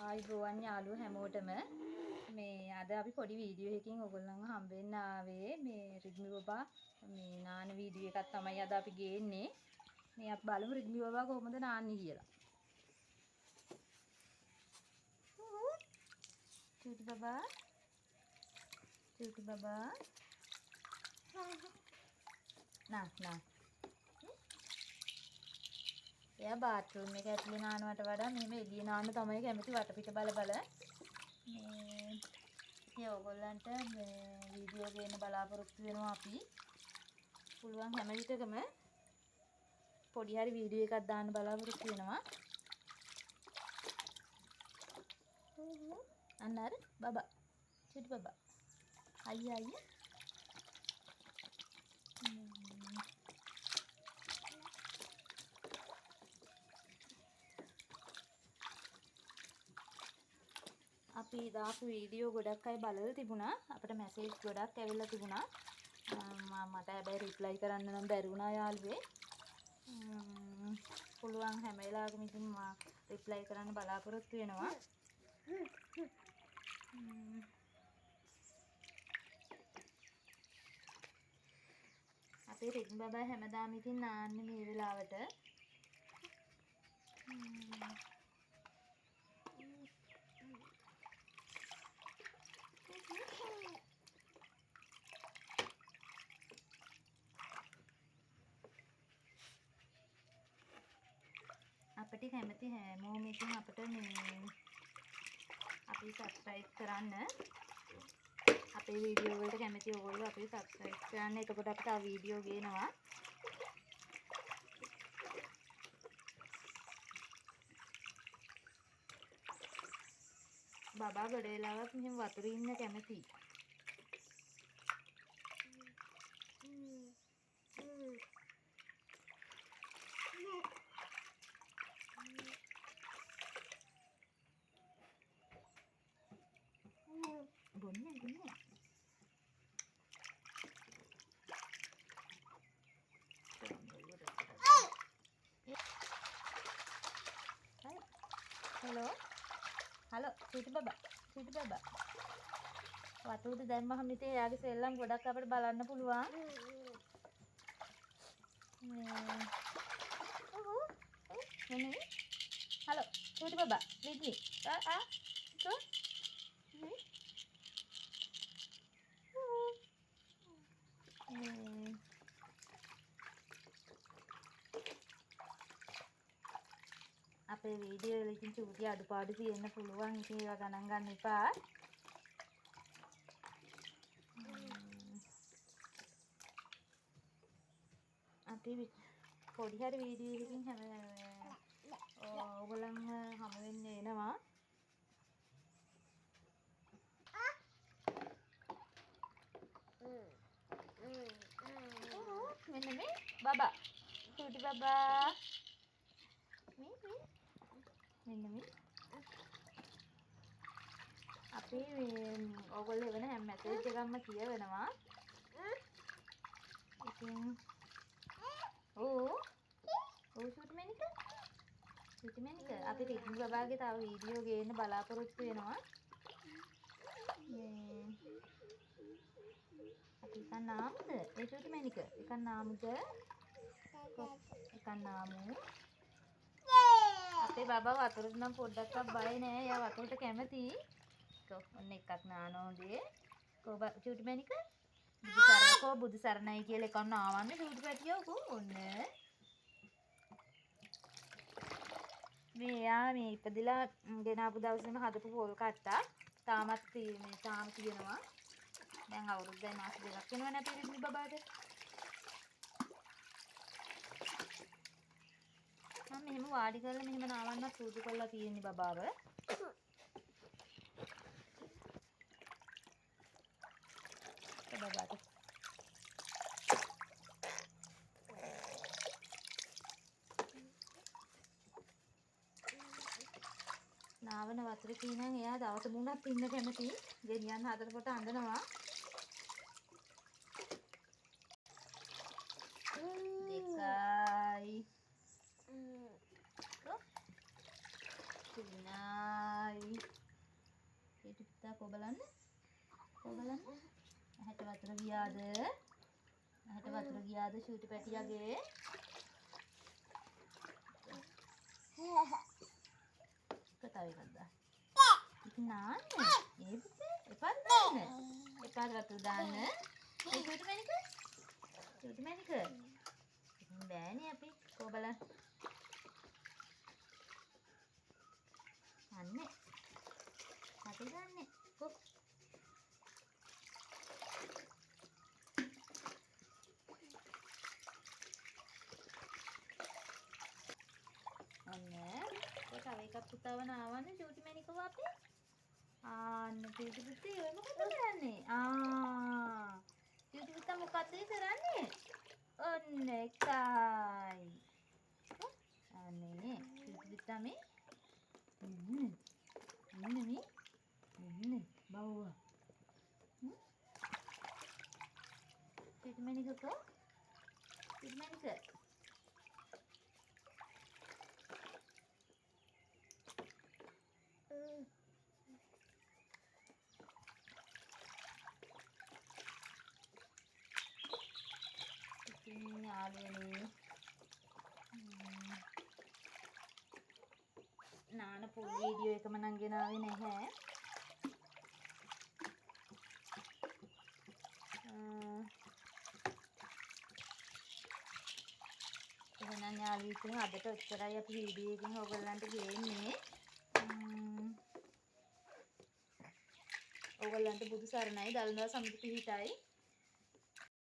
ආයුබෝවන් යාළුවෝ හැමෝටම. මේ අද අපි පොඩි වීඩියෝ එකකින් ඔයගොල්ලන්ව හම්බෙන්න ආවේ. මේ රිද්මි බබා මේ නාන වීඩියෝ එකක් තමයි අද අපි ගේන්නේ. මේ අපි බලමු රිද්මි බබා කොහොමද නාන්නේ කියලා. චූටි බබා, චූටි බබා, නා නා. එයා බාත්රූම් එක ඇතුලේ නානවට වඩා මෙහෙම එළිය නාන්න තමයි කැමති, වටපිට බල බල. මේ ඉතින් ඔයගොල්ලන්ට මේ වීඩියෝ ගේන්න බලාපොරොත්තු වෙනවා අපි. පුළුවන් හැම විටකම පොඩි හරි වීඩියෝ එකක් දාන්න බලාපොරොත්තු වෙනවා. අන්න අර බබා, චුටි බබා, අයියා අයියා. අපි දාපු වීඩියෝ ගොඩක් අය බලලා තිබුණා. අපිට මැසේජ් ගොඩක් ඇවිල්ලා තිබුණා. මට හැබැයි රිප්ලයි කරන්න නම් බැරි වුණා යාළුවේ. පුළුවන් හැම වෙලාවකම ඉතින් මා රිප්ලයි කරන්න බලාපොරොත්තු වෙනවා. අපේ රිද්මි බබා හැමදාම ඉතින් නාන්නේ මේ වෙලාවට. අපිට කැමති හැමෝම ඉතින් අපිට මේ අපි සබ්ස්ක්‍රයිබ් කරන්න. අපේ වීඩියෝ වලට කැමති ඔයගොල්ලෝ අපි සබ්ස්ක්‍රයිබ් කරන්න. එතකොට අපි තව වීඩියෝ ගේනවා. බබා ගොඩ වෙලාවක් මෙහෙම වතුරේ ඉන්න කැමති. බොන්නේ බොන්නේ. හෙලෝ හලෝ චූටි බබා, චූටි බබා. වතුරට දැම්මහම ඉතින් එයාගේ සෙල්ලම් ගොඩක් අපිට බලන්න පුළුවන්. මේ මෙන්න මේ. හලෝ චූටි බබා, රිද්මි. ආ ආ කෝ මේ. අපේ වීඩියෝ වල ඉතින් චූටි අඩුපාඩු තියෙන්න පුළුවන්. ඉතින් ඒවා ගණන් ගන්න එපා. අපි පොඩි හරි වීඩියෝ එකකින් හැම ඔයගොල්ලන්ව හමු වෙන්න එනවා. මෙන්න මේ බබා, චූටි බබා. මේ මේ මෙන්න මේ අපි මේ ඔයගොල්ලෝ එවන හැම මැසේජ් එකක්ම කියවනවා. ඉතින් ඔව් ඔව් චූටි මැනික, චූටි මැනික අපි රිද්මි බබාගේ තව වීඩියෝ ගේන්න බලාපොරොත්තු වෙනවා. මේ අපි එකක් නාමුද? ඒ චූටි මැනික එකක් නාමුද? එකක් නාමු. අපේ බබා වතුරට නම් පොඩ්ඩක්වත් බය නෑ. එයා වතුරට කැමති. කො ඔන්න එකක් නානෝදේ. කො චූටි මැනික බුදු සරණ කෝ බුදු සරණයි කියලා එකක් නාවන්න චූටි පැටියෝ කෝ ඔන්න. මේ එයා මේ ඉපදිලා ගෙන ආපු දවසේම හදපු පොල් කට්ටක් තාමත් මේ තාම තියෙනවා. දැන් අවුරුද්දයි මාස දෙකක් වෙනවනේ අපේ රිද්මි බබාට. මම මෙහෙම වාඩි කරලා මෙහෙම නාවන්නත් සූදු කරලා තියෙන්නේ බබාව. බබාට නාවන වතුරේ නම් එයා දවස මුණත් ඉන්න කැමති. ගෙනියන්න හදනකොට අඬනවා. දෙකයි තුනයි චූටි පුතා කෝ බලන්න. කෝ බලන්න. ඇහැට වතුර ගියාද? ඇහැට වතුර ගියාද චූටි පැටියාගේ? එක තව එකක් දාන්න. ඉතින් නාන්න. ඒ පුතේ එපාද දාන්න. එපාද වතුර දාන්න. ඒ චූටි මැනික. චූටි මැනික. ඉතින් බෑනේ අපි. කෝ බලන්න. අන්නේ. කටේ දාන්නේ. කො. ඔන්න. කො තව එකක් පුතාව නාවන්න චූටි මැනිකව අපේ. ආන්න චූටි පුතේ ඔය මොකද කරන්නේ? ආ චූටි පුතා මොකද්ද කරන්නේ? ඔන්න එකයි. අනේ චූටි පුතා මේ ඉන්න ඉන්න මේ ඉන්න බව්වා. චූටි මැනික කෝ? චූටි මැනික. ඉතින් යාළුවනේ නාන පුල් වීඩියෝ එකම නම් ගෙනාවේ නැහැ. එහෙනම් යාළුවෝ ඉතින් අදට ඔච්චරයි අපි වීඩියෝ එකෙන් ඔයගොල්ලන්ට ගේන්නේ. ඔයගොල්ලන්ට බුදු සරණයි, දළදා සමිති පිහිටයි.